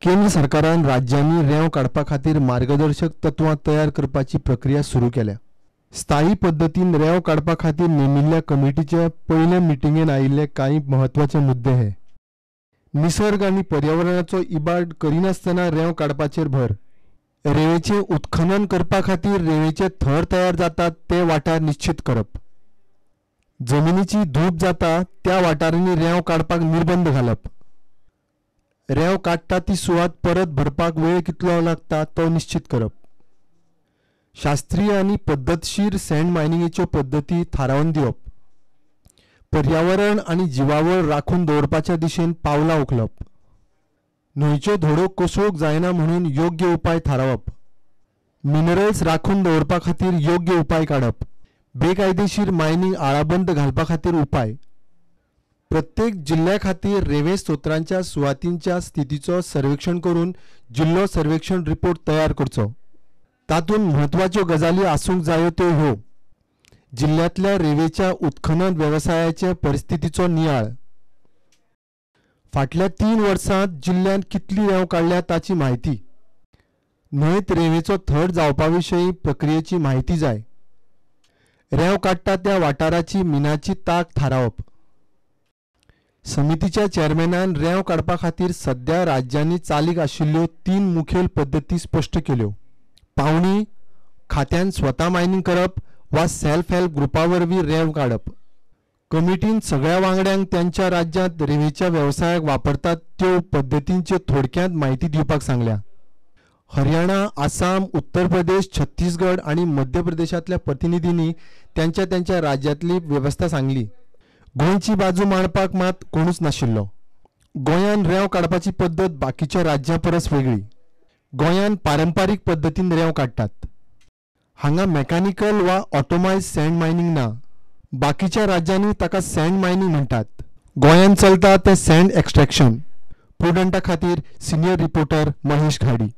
केंद्र सरकारान राज्यांनी रेंव काडपा खातीर मार्गदर्शक तत्वां तयार करपाची प्रक्रिया सुरू केल्या. स्थायी पद्दतीन रेंव काडपा खातीर नेमिल्ल्या कमिटीचे पयले मिटिंगेन आयिल्ले कांय म्हत्वाचे मुद्दे हे. निसर्ग आनी पर्यावरणाचो इबाड करिनासतना रेंव काडपाचेर भर. रेंवेचें उत्खनन करपा खातीर रेंवेचे थर तयार जातात ते वाठार निश्चित करप. जमिनीची धूप जाता त्या वाठारांनी रेंव काडपाक निर्बंध घालप. रेंव काडटा ती सुवात परत भरपाक वेळ कितलो लागता तो निश्चित करप. शास्त्रीय आनी पद्दतशीर सँड मायनिंगेच्यो पद्दती थारावन दिवप. पर्यावरण आनी जिवावळ राखून दवरपाच्या दिशेन पावलां उखलप. न्हंयच्यो धडो कोसळूंक जायना म्हणून योग्य उपाय थारावप. मिनरल्स राखून दवरपा खातीर योग्य उपाय काडप. बेकायदेशीर मायनिंग आळाबंद घालपा खातीर उपाय. प्रत्येक जिल्ल्या खातीर रेंवे स्त्रोतांच्या सुवातींच्या स्थितीचो सर्वेक्षण करून जिल्लो सर्वेक्षण रिपोर्ट तयार करचो. तातूंत म्हत्वाच्यो गजाली आसूंक जायो त्यो ह्यो. जिल्ल्यांतल्या रेंवेच्या उत्खनन वेवसायाचे परिस्थितीचो नियाळ. फाटल्या 3 वर्सांत जिल्ल्यांत कितली रेंव काडल्या ताची म्हायती. न्हंयत रेंवेचो थर जावपा विशीं प्रक्रियेची म्हायती जाय. रेंव काडटा त्या वाठाराची मिनाची तांक थारावप. समितीच्या चेअरमॅनान रेंव काडपा खातीर सध्या राज्यांनी चालीक आशिल्ल्यो 3 मुखेल पद्दती स्पश्ट केल्यो. पावणी, खात्यान स्वता मायनिंग करप वा सेल्फ हेल्प ग्रुपा वरवीं रेंव काडप. कमिटीन सगळ्या वांगड्यांक त्यांच्या राज्यांत रेंवेच्या वेवसायाक वापरतात त्यो पद्दतींच्यो थोडक्यांत म्हायती दिवपाक सांगल्या. हरियाणा, आसाम, उत्तर प्रदेश, छत्तीसगड आनी मध्य प्रदेशांतल्या प्रतिनिधींनी त्यांच्या त्यांच्या राज्यांतली वेवस्था सांगली. गोंयची बाजू मांडपाक मात कोणूच नाशिल्लो. गोंयान रेंव काडपाची पद्दत बाकीच्या राज्यां परस वेगळी. गोंयान पारंपारीक पद्दतीन रेंव काडटात. हांगा मेकॅनिकल वा ऑटोमायज सँड मायनिंग ना. बाकीच्या राज्यांनी ताका सँड मायनिंग म्हणटात. गोंयान चलता तें सँड एक्स्ट्रॅक्शन. प्रुडंटा खातीर सिनियर रिपोर्टर महेश घाडी.